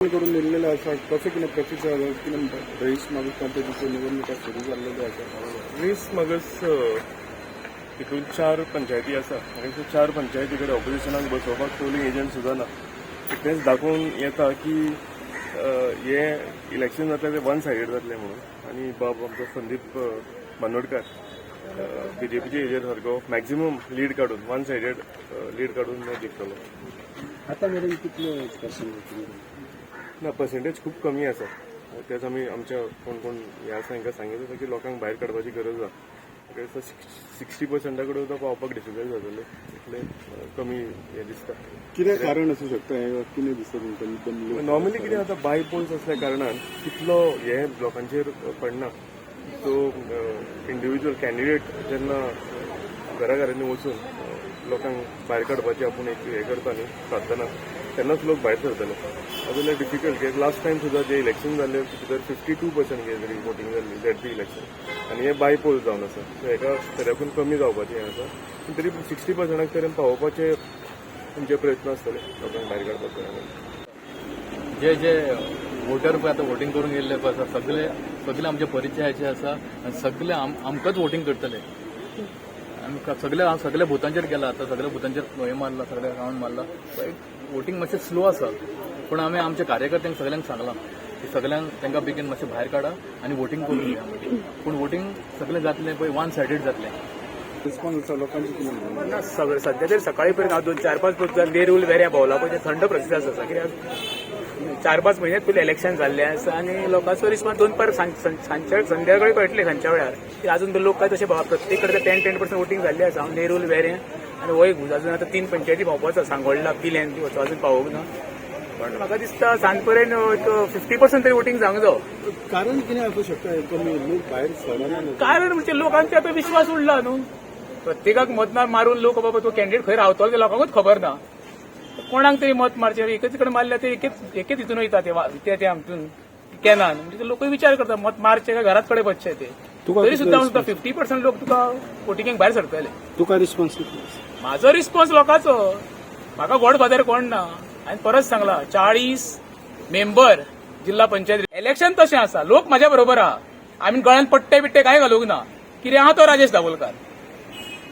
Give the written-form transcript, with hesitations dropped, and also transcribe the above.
करून दिल्लेले आसा, कसो कितें प्रतिसाद, कितें रेस मागीर कंपनीच्यो निवडणुका सुरू जाल्लेल्यो आसा? वीस मागस हितून चार पंचायती आसा आनी त्यो चार पंचायती कडेन ऑपोजिशनाक बसोवपाक पोलिंग एजंट सुद्दां ना. तेंच दाखोवन येता की हें इलेक्शन जातलें तें वन सायडेड जातलें म्हणून. आनी बाब आमचो संदीप बांदोडकार बीजेपीचे एजंट सारको मॅक्झिमम लीड काडून, वन सायडेड लीड काडून जिखतलो. आतां मेरेन कितले पर्संट? ना, पर्सेंटेज खूब कमी आसा. तेच आमी आमच्या कोण कोण हे आसा तांकां सांगितलें की लोकांक भायर काडपाची गरज आसा. 60 पर्संटा कडेन सुद्दां पावपाक डिफिकल्ट जातलें, इतलें कमी हें दिसता. कितें कारण आसूं शकता हें? कितें दिसता तुमकां एकदम लोक- नॉर्मली कितें जाता, बाय पोल्स असल्या कारणान तितलो हें लोकांचेर पडना. सो इंडिव्हिज्युअल कॅन्डिडेट जेन्ना घरा घरांनी वचून लोकांक भायर काडपाची आपूण एक हें करता न्ही साधतना, तेन्नाच लोक भायर सरतले. नाजाल्यार डिफिकल्ट, कित्याक लास्ट टायम सुद्दां जे इलेक्शन जाल्ले भितर 52% कितें तरी वोटींग जाल्ली झेडपी इलेक्शन आनी हे बाय पोल जावन आसा. सो हेका तरीकून कमी जावपाचें हें आसा, पूण तरी 60 पर्संटाक तरी पावोवपाचे तुमचे प्रयत्न आसतले लोकांक भायर काडपाचे. जे जे वोटर पळय आतां वोटींग करूंक येयल्ले पळय आसा, सगळे सगळे आमचे परिचयाचे आसा आनी सगळे आमकांच वोटींग करतले. आमकां सगळे, हांव सगल्या बुथांचेर गेला आतां, सगल्या बुथांचेर हें मारला, सगळे रावंड मारला. वोटींग मातशें स्लो आसा, पूण आमी आमच्या कार्यकर्त्यांक सगल्यांक सांगलां की सगल्यांक तांकां बेगीन मातशें भायर काडा आनी वोटींग करून घ्या म्हणून. पूण वोटींग सगळें जातलें पळय, वन सायडेड जातलें. रिस्पॉन्स आसा लोकांचे कितें म्हणणें? ना, सगळें सध्या तरी सकाळी पर्यंत हांव दोन चार पांच बस नेरूल वेऱ्या भोंवला पळय, ते थंड प्रतिसाद आसा. कित्याक 4-5 म्हयन्यात पयलीं इलेक्शन जाल्लें आसा आनी लोकांचो रिस्पॉन्स दोन पार सांजच्या संध्या कडेन कळटलें सांजच्या वेळार की अजून लोक काय तशे प्रत्येक कडेन 10-10% वोटींग जाल्लें आसा. हांव नेरूल वेरें आनी हो एक अजून आतां तीन पंचायती भोंवपाचो, सांगोडला पिल्यान बी वचो, अजून पावूंक ना. पण म्हाका दिसता सांज पर्यंत एक 50% तरी वोटींग जावंक जावो. कारण कितें आसूं शकता हें कमी लोक भायर सरना? कारण म्हणजे लोकांचे आतां विश्वास उडला न्हू. प्रत्येकाक मत मारून लोक, बाबा तो कॅन्डिडेट खंय रावतलो ते लोकांकूच खबर ना. कोणाक तरी मत मारचें, एकच कडेन मारल्यार ते एकेच एकेच हितून वयता, ते ते ते हातून कॅनान. म्हणजे ते लोकूय विचार करता, मत मारचे काय घरात कडेन बसचे ते. तुका तरी कितलो सुद्दां सुद्दां 50% लोक तुका वोटिंगेक भायर सरतले. तुका रिस्पॉन्स कितलो आसा? म्हाजो रिस्पॉन्स लोकांचो, म्हाका गॉड फादर कोण ना. हांवें परत सांगला, 40 मेंबर जिल्हा पंचायत इलेक्शन तशें आसा. लोक म्हाज्या बरोबर आहा. आमी गळ्यान पट्टे बिट्टे कांय घालूंक ना. कितें आहा तो राजेश दाबोलकार.